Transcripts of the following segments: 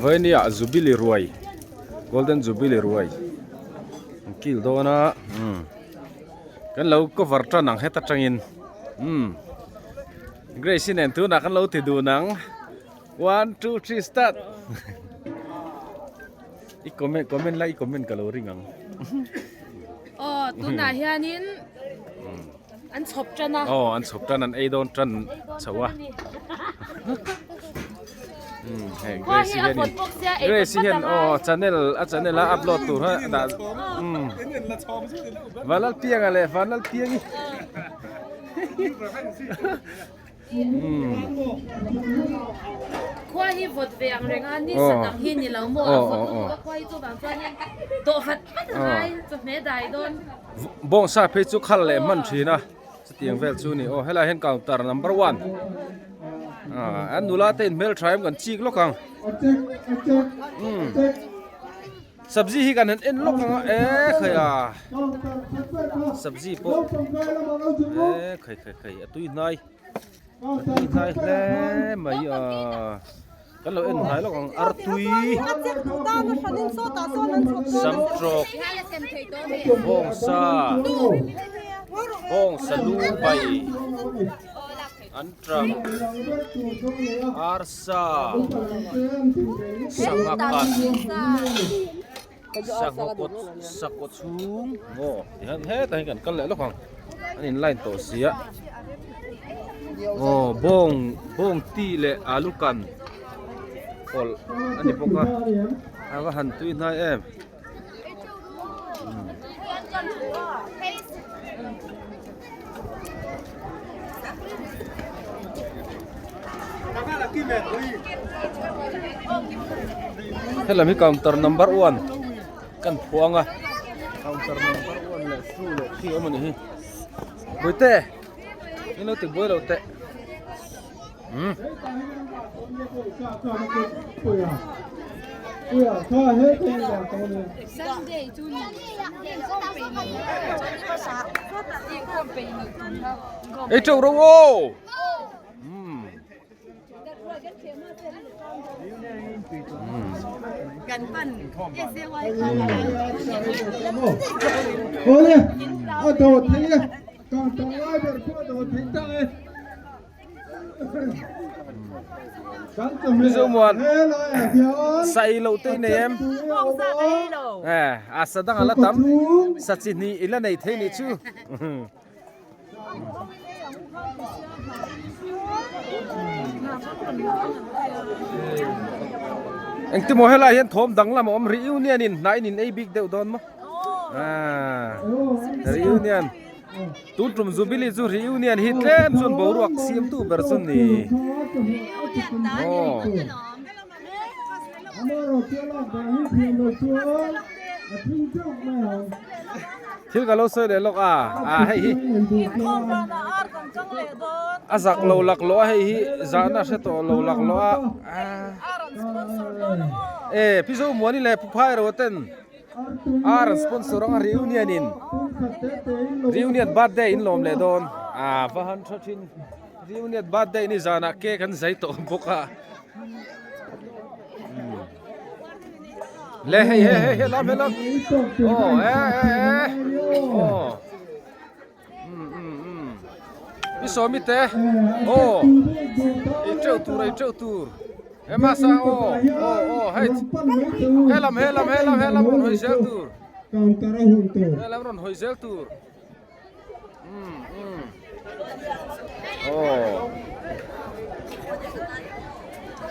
Vawinia Jubilee ruai Golden Jubilee ruai an kil dawn a umm kan lo cover tan ang heta tangin umm Grace-i nen tunah kan lo ti dun ang one two three start i comment comment la i comment ka lo ring ang. Aw tunah hianin An chhawp tan a. Aw an chhawp tan an ei dawn tan chho a. Hei Grace hian in Grace hian aw channel a channel a upload tur ha dah um Vanlal pianga leh Vanlal piangi Khua hi vawt ve ang reng a, ni sat ang hi ni lo maw a vawt lutuk a khua hi chuvang chuanin dawh vat vat a ngai chawhmeh dai dawn. Bawngsa phei chu khal leh hman thin a, chutiang vel chu a ni. Aw helai hian counter number one ah an nula te in hmeltha em kan chik lawk ang. Umm. Sabzi hi kan han en lawk ang a e khai a sabzi pawh e khai khai khai a tui hnai a tui hnai hle mai a kan lo en hnai lawk ang artui samtrawk bawngsa bawngsa lu bai an tang arsa sangha khat sangha kawt sakawt chhung aw tihian hetah hian kan kal leh lawk ang an in line tawh sia aw bawng bawng ti leh alu kan pawlh a ni bawk a a va han tui hnai em. Helam hi counter number one kan phuang a counter number one leh two leh three awm a ni hi Bawihte in lo ti buai lo teh umm. Ei teuh ro aw umm. Mizo muan sai loh te i nei em eh a sa dang a la tam sa chi hnih i la nei thei nih chu. Engtimaw helai hian thawm danglam a awm reunion in hnah in in ei bik deuh dawn maw ah reunion. Tun tum Jubilee chu reunion hi tlem chuan boruak siam tu ber chu ni. Aw. Thil ka lo sawi leh lawk a, a hei hi a zak lo lak lawh a hei hi zahna hre tawh lo lak lawh a. E Pi Zomuani leh Pu Phairo ten Ar an sponsor anga reunion in reunion birthday in lawm leh dawn ah va han tha thin reunion birthday ni zanah cake an zai tawh bawk a le hei hei hei helam helam aw e e e aw um um um i sawmi te aw ei teuh tur ei teuh tur he masa aw aw aw hei helam helam helam helam rawn hawi zel tur helam rawn hawi zel tur um um aw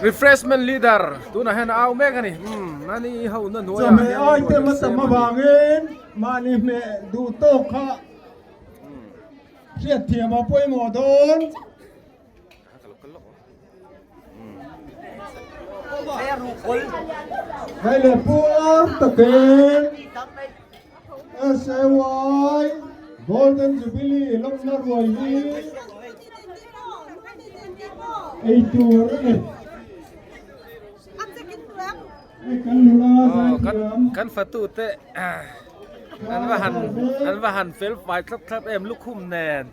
refreshment leader tunah hian a au mek a ni um ani ho na hnuaiah Chawhmeh item a tam avangin mahni hmeh duh tawk kha hriatthiam a pawimawh dawn. Hei leh puar takin SAY Golden Jubilee lawmna ruai hi ei tur a ni. Kan fatu te an va han an va han fel fai thlap thlap em lukhum nen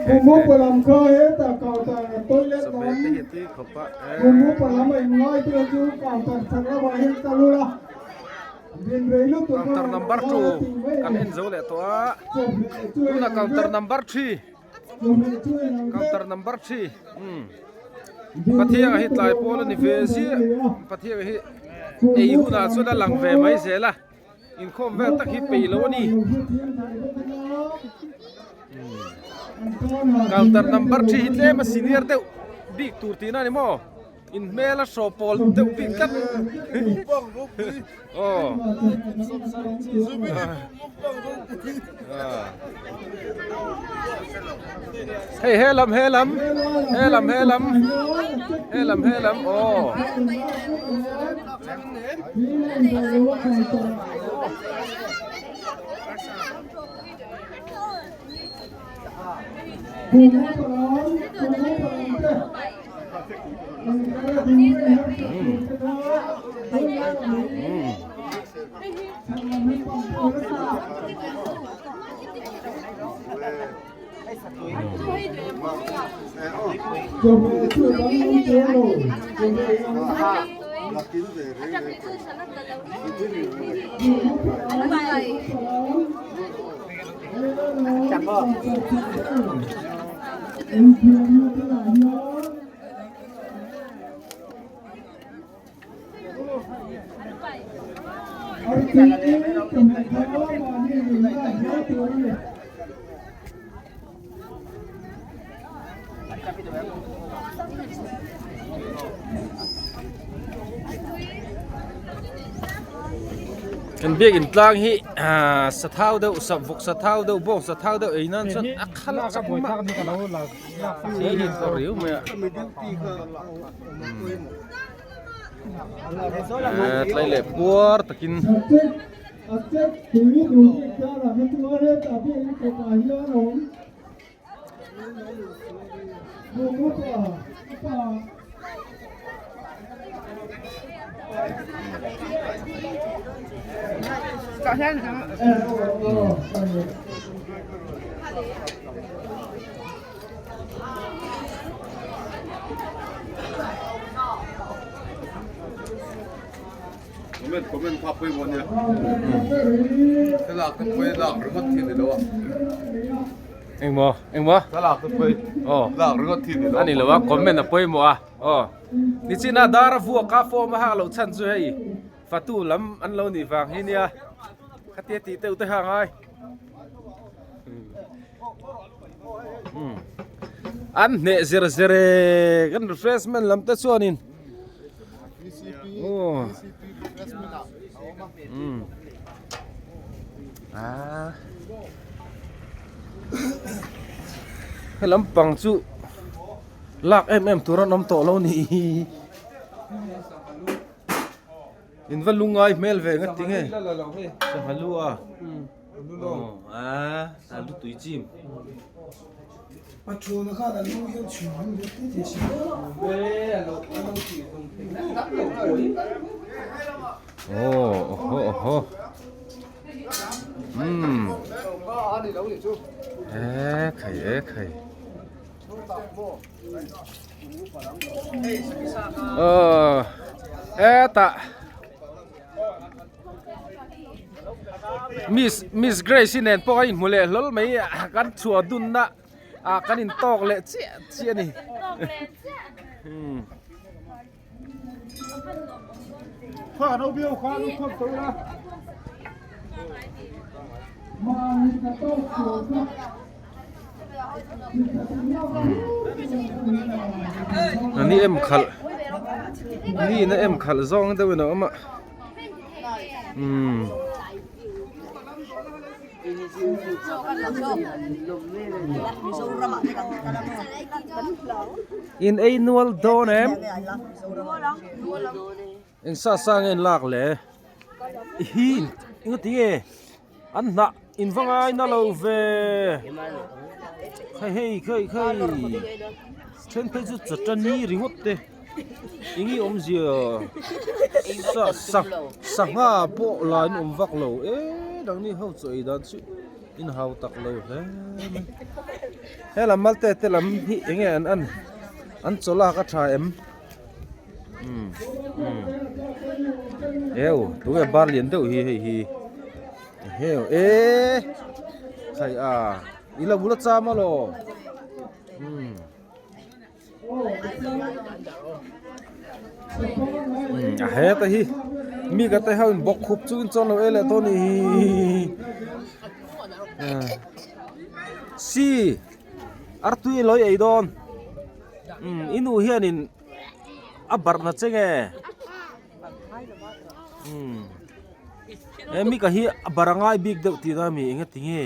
Mumu palam kha hetah counter. tui khawp a Kum upa lam a inngai te chu counter chak lamah hian kal ula din rei lutuk a Counter number 2 kan en zo leh tawh a tuna counter number 3 counter number 3 umm Pathianga hi tlai pawl a ni ve ziah Pathianga hi ei hunah chuan a lang ve mai zel a inkhawm vel tak hi peih lo a ni counter number 3 hi tlem a senior deuh bik tur tihna a ni maw. In hmel a hraw pawl deuh bik tlat. Aw. Hei he lam he lam he lam he lam he lam he lam aw. Kan biakin tlang hi ah sathau deuh vawk sathau deuh bawng sathau deuh ei nan chuan a khal chak mah thi hi thaw riau mai a eh tlai leh puar takin. Engmaw engmaw aw a ni lo a comment a pawimawh a aw nichina dar a vuak a form a hak loh chhan chu hei fatu lam an lo nih vang hi nia khatia tih deuh te kha a ngai an hneh zer zer e kan refreshment lam te chuanin aw Ah. He lampang chu lak em em tur an awm tawh lo ni. In va lungai hmel ve ngat ti nge. Sangha lu a. A a lu tui chim. Aw awhaw awhaw umm e khai e khai aw hetah miss miss grace i nen pawh a inhmu leh hlawl mai a kan chhuah dunna ah kan intawk leh chiah chiah a ni. Ani em khalh ni in a em khalh zawng deuhin a awm a umm. In ei nual dawn em? Eng sa sa nge in lak le? Hi enga ti nge an hnah in va ngai na lo ve hei hei khei khei then phei chu chawtani ringawt te eng nge awmzia sa sa sangha pawh la in awm vak lo e dangni ho chaw ei dan chu in hau tak lo hle mai helam malte te lam hi eng nge an an. An chaw lak a tha em? Umm umm eu tunge bar lian deuh hi hei hi heu e khai a i lo bula cham alaw umm a heta hi mi ka te ho in bawk khup chu in chuan lo e leh tawh a ni si artui a lo ei dawn umm i nu hianin a barh na che nge umm he mi ka hi a barh a ngai bik deuh tihna a mi eng ati nge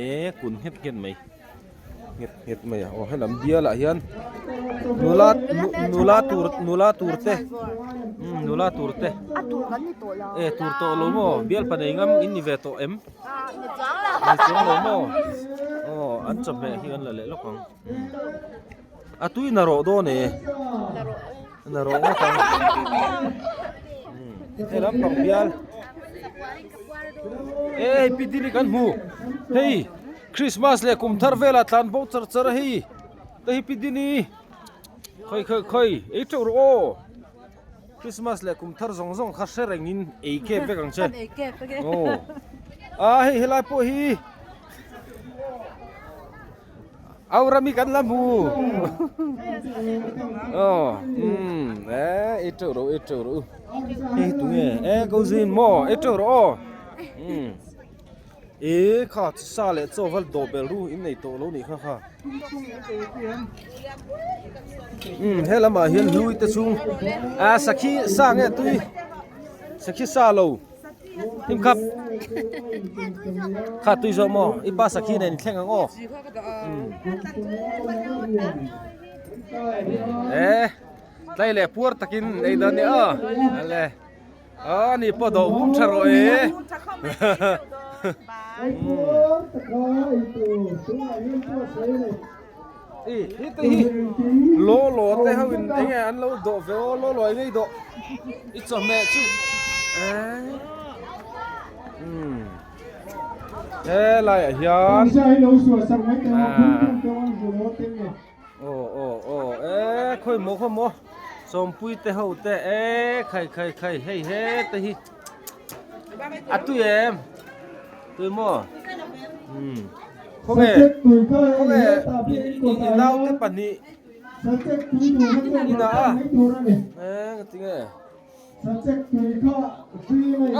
e kun nghet nghet mai nghet nghet mai a aw helam bial ah hian nula nula tur nula tur te umm nula tur te e tur tawh lo maw bial pa nei ngam in ni ve tawh em ni chuang lo maw aw an chawhmeh hi an la leh lawk ang. A tui na rawh dawn e. Na rawh ngawt ang. Hei lampang bial. E hei pi dili kan hmu. Hei Christmas leh kum thar velah tlan bo char char a hei. Te hi pi dini. Khoi khoi khoi ei teuh rawh aw. Christmas leh kum thar zawng zawng kha hre rengin ei kep vek ang che. Aw. A hei helai pawh hi. Au rami kan la hmu. Aw umm e ei teuh rawh ei teuh rawh u. Hei hi tunge e ko zin maw ei teuh rawh aw. Umm e kha sa leh chaw val dawh bel ru in nei tawh lo nih kha kha. Umm he lamah hian hlui te chung a sakhi sa nge tui sakhi sa lo. Him khap kha tui zawh maw i pa sakhi nen i thleng ang aw e tlai leh puar takin ei dan ni a ale a ni pawh dawh hum tha rawh e i hi te hi law law te ho in eng nge an lo dawh ve aw law law eng nge i dawh i chawhmeh chu umm helai ah hian aw aw aw e khawi maw khawi maw sawmpui te ho te e khai khai khai hei he te hi a tui em tui maw umm khawnge khawnge i naute pahnih inah a eng tinge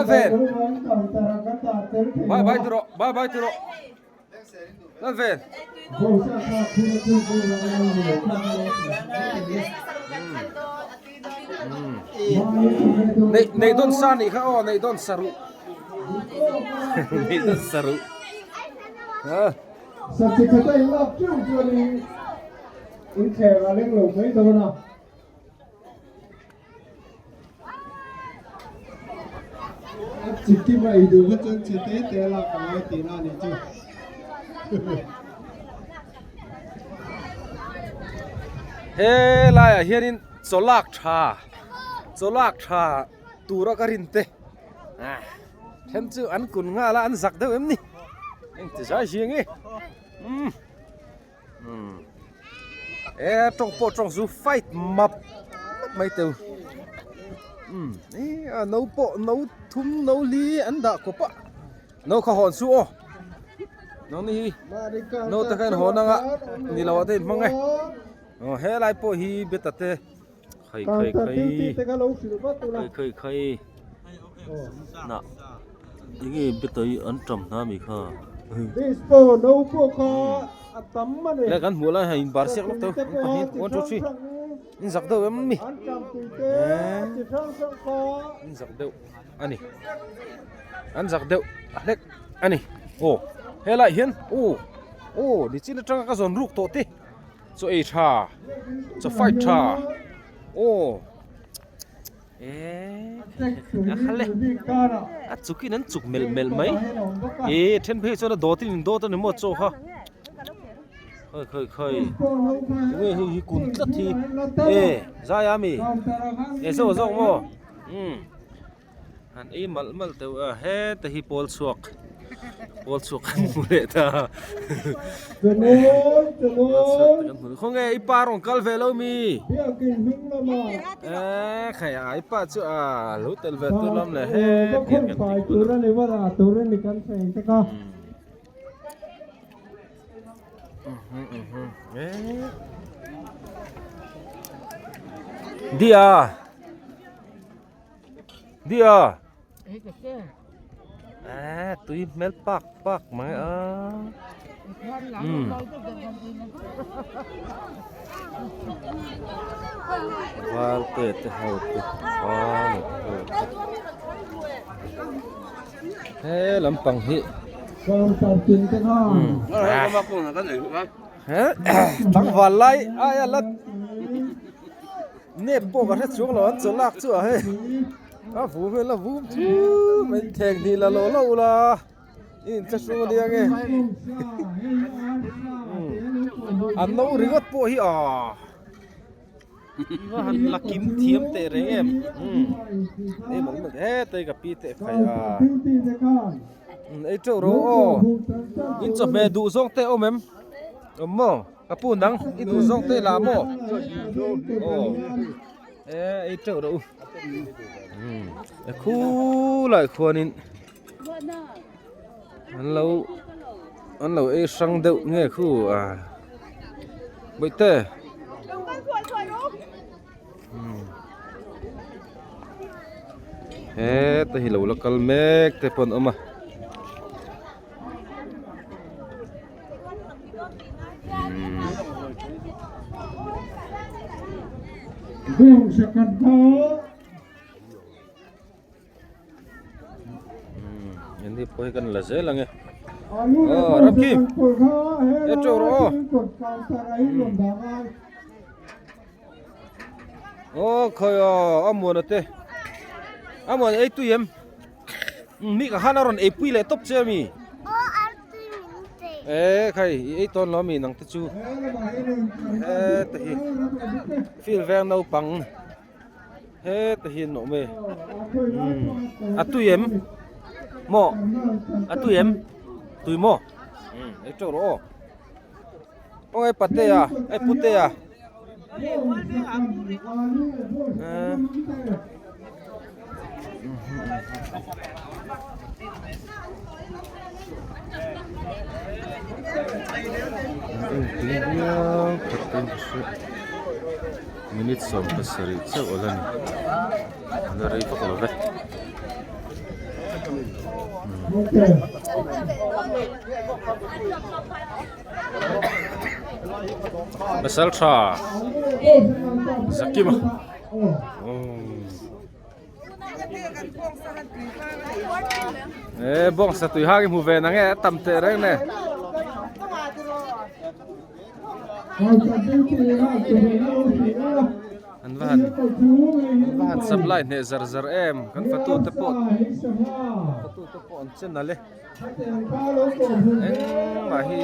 a ven bye bye tiraw bye bye tiraw a ven Nei nei dawn sa nih kha aw nei dawn sa ruh nei dawn sa ruh ha Sachikhata in lak teuh chuanin inkhel a leng lo mai dawn a. A chikim a ei duh kha chuan chhe te te a lak a ngai tihna a nih chu. He laiah hianin chaw lak tha chaw lak tha tura ka rin te ah then chu an kun nghal a an zak deuh em ni eng ti zai si ang e umm umm e tawng pawh tawng chu fight map map mai teu umm e a no pawh no thum no li an dah kawp a no kha hawn su aw no ni hi no te kha in hawn anga ni lo ah te in hmang e aw helai pawh hi beta te khai khai khai khai khai khai na enge beta hi an tam hna mi kha le kan hmuh lai in bar siak lawk teu in pahnih 1 2 3 in zak deuh em mi in zak deuh ani an zak deuh a hlek ani aw helai hian aw aw nichin atanga ka zawn ruk tawh te chaw ei tha chaw fight tha aw eee a khal e a chuk in an chuk melh melh mai e then phei chuan a dawt in in dawt a ni maw chaw kha khawi khawi khawi tunge hei hi kun tlat hi e zai a mi e zawk zawk maw umm han ei malh malh teuh a heta hi pawl chhuak. Pawl chhuak kan hmu leh ta. Pawl chhuak te kan hmu khawnge i pa rawn kal ve lo mi? Eee khai a i pa chu a lo tel ve tur lam leh he tiang kan ti kual a. Dia Dia À, tui hmel pak pak mai a. Um. Valte te ho te vang ho te. He lampang hi. Um. He tlangval lai aia la nep pawh ka hre chuang lo an chaw lak chu a hei. A vum hian la vum chu mai theng hnih la lo lo ula i inthlahrung ania nge an no ringawt pawh hi aw va han la kim thiam teh reng em ei mawlh mawlh hetei ka pi teh khai a ei teuh ro aw in chawhmeh duh zawng te awm em awm maw ka pu nang i duh zawng te la maw aw. E ei teuh rawh u e khulai khuanin an lo an lo ei hrang deuh nge khu a bawihte heta hi lo la kal mek te pawh an awm a. Ni pawh hi kan la zel ang e aw Ramki e teuh rawh aw aw khawi aw a muana te a muana ei tui em. Mi ka khan a rawn eipui leh tawp che ami? Aw artui min pe. E khai i ei tawn lo ami nang te chu. He te hi field veng naupang he te hi an awm e. A tui em? Maw? A tui em? Tui maw? Ei teuh rawh aw. Aw ei patea, ei putea. Minute 17 chauh a la ni a la rei vak lo ve. Pasal tha Zakima e bawng sa tui hang i hmu ve na nge a tam teh reng ne. An va han an va han supply hneh zar zar em kan fatu te pawh fatu te pawh an che nalh e engmah hi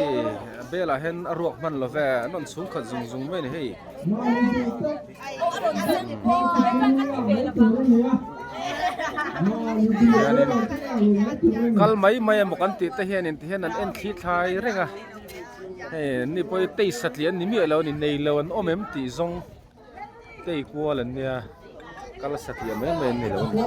a belah hian a ruak hman lo ve an rawn chhung khat zung zung mai a ni hei. Hianin kal mai mai emaw kan tih te hianin tihian an en thli thlai reng a hei an ni pawh hi tei satliah an ni miah lo a ni nei lo an awm em tih zawng tei kual an nia kal satliah mai mai an ni lo a ni.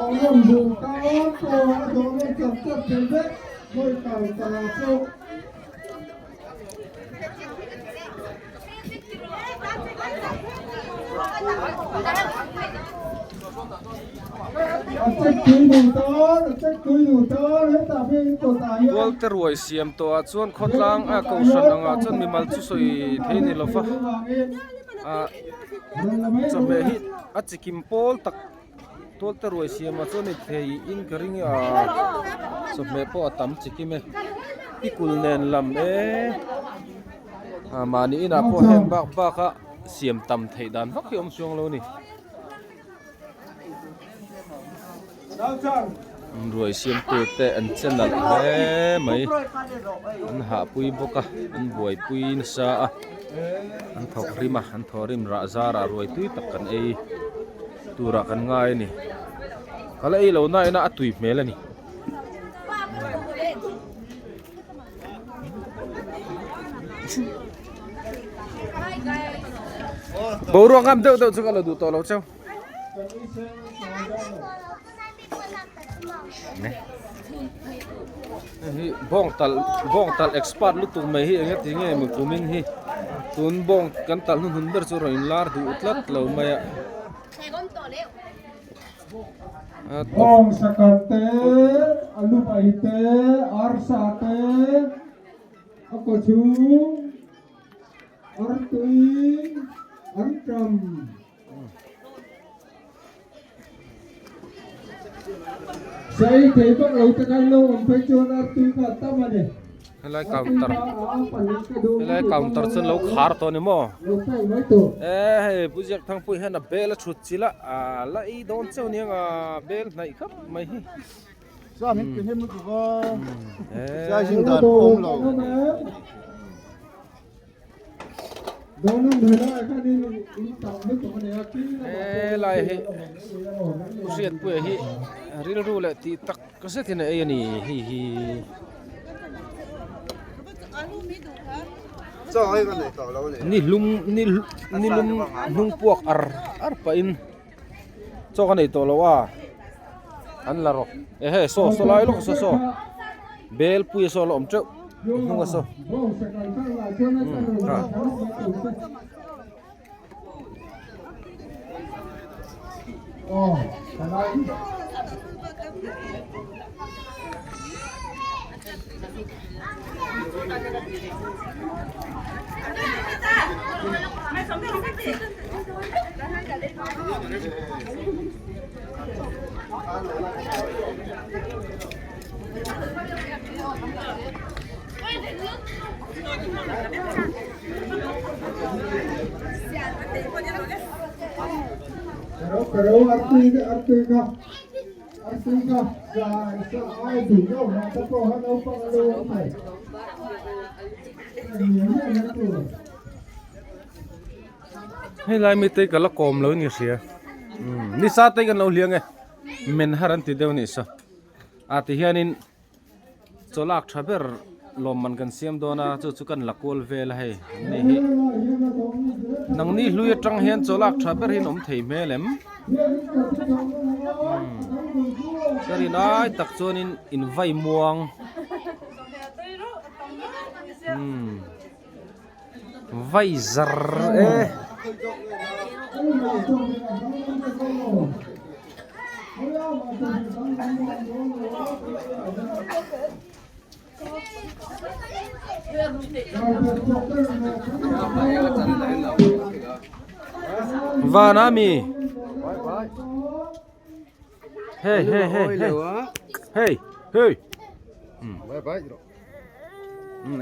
Tualte ruai siam tawh ah chuan khawtlang a kohhran angah chuan mimal chu sawi thei ni lo va ah chawhmeh hi a chikim pawl tak tualte ruai siam ah chuan ni thei in ka ring a chawhmeh pawh a tam chikim e pikul nen lam e ah mahni inah pawh heng bak bak a siam tam theih dan vak hi a awm chuang lo a ni. Ruai siamtu te an che nalh hle mai an hahpui bawk a an buaipui nasa a an thawk rim a an thawh rim rah zarah ruai tui tak kan ei turah kan ngai a ni ka la ei lo na ina a tui hmel a ni. Boruak ngam deuh deuh chu ka la duh tawh lo cheu. Hei bawng talh bawng talh expert lutuk mai hi eng ati nge mi kumin hi tun bawng kan talh hnuhnun ber chu rawn inlar duh tlat lo mai a. Bawng sakawr te, alu pai te, arsa te, a kawchhung, artui, anṭam. Sei thei vak lo te khan lo awm phei chuan artui kha a tam a ni. Helai counter helai counter chuan lo khar tawh a ni maw? E hei Pu Ziakthangpui hian a bel a thut chilh a ah la ei dawn cheu aniang a bel hnaih khap mai hi. Helai hi Pu Hriatpuia hi rilru leh tih tak zetin a ei a ni hei hi. Ni hlum ni ni lum hnung puak ar ar pahin chaw ka nei tawh lo a an la rawh ehe saw saw lai lawk saw saw bel pui saw la awm teuh hnung a saw umm Helai mite ka la kawm lo ni hria umm nisa te kan lo hliang e men har an ti deuh anih saw a ti hianin chaw lak tha ber lawmman kan siam dawn a chu chu kan la kual vel a hei ni hi nangni hlui atang hian chaw lak tha ber hi an awm thei hmel em umm ka rin ai tak chuanin in vai muang umm. Vai zar e. Vana mi. Hey hey hey hey. Hey hey.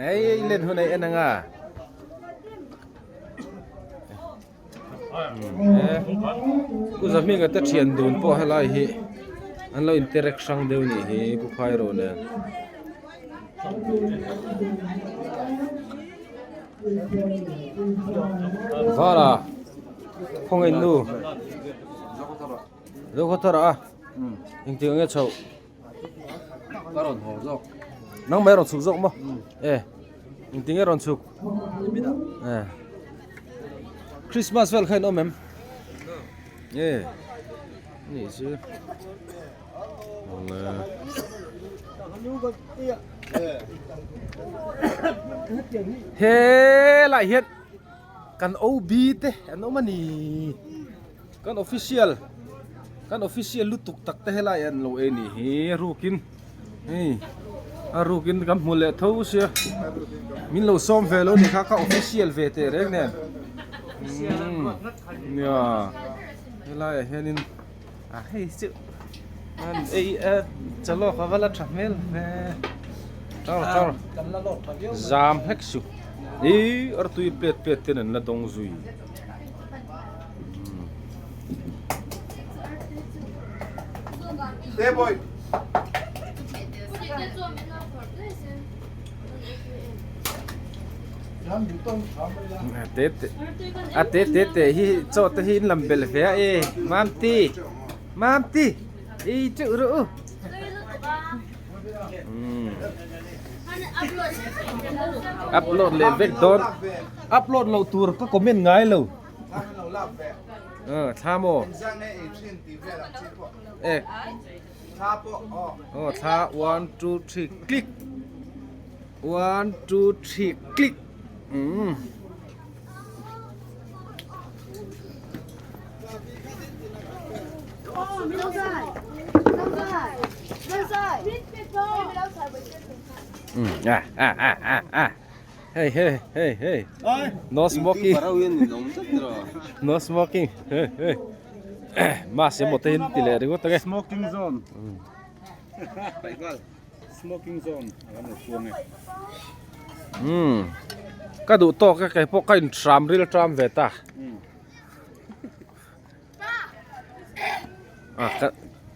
Ei ei len hun ei en anga. Pu Zahminga te thian dun pawh helai hi an lo interact hrang deuh nih hi Pu Phairo nen. Vala khawngaih nu Zokhawthara a engtik ang nge chhoh. Ka rawn haw zawk. Nang mai rawn chhuk zawk maw? E. Engti nge rawn chhuk? E. Christmas vel kha in awm em? E. Ni chu. He lai hian kan OB te an awm a ni. Kan official kan official lutuk tak te helai an lo ei nih hi rukin hei a rukin kan hmu leh tho sia min lo sawm ve lo ni kha ka official ve teh reng nen nia helai ah hianin a hei chu an ei a chawlawk a va la tha hmel ve tar tar zam hlek suh ih artui plate plate ten an la dawng zui. A te te te hi chaw te hi in lam belh ve a e Mamti Mamti ei teuh rawh u Upload leh vek dawn upload loh tur ka comment ngai lo. Thla maw? E. Aw thla one two three click. One two three click. Umm. Ah ah ah ah ah. Hey hey hey hey. No smoking. No smoking. Hey hey. Mas emaw te hi an ti leh ringawt ang e. Smoking zone. Smoking zone a lo chuang e. Umm. Ka duh tawk e kei pawh ka in hram ril ṭam ve ta. Ah ka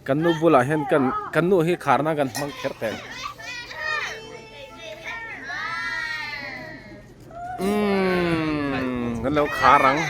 kan nu bulah hian kan kan nu hi kharna kan hmang kher teh. Umm kan lo khar ang.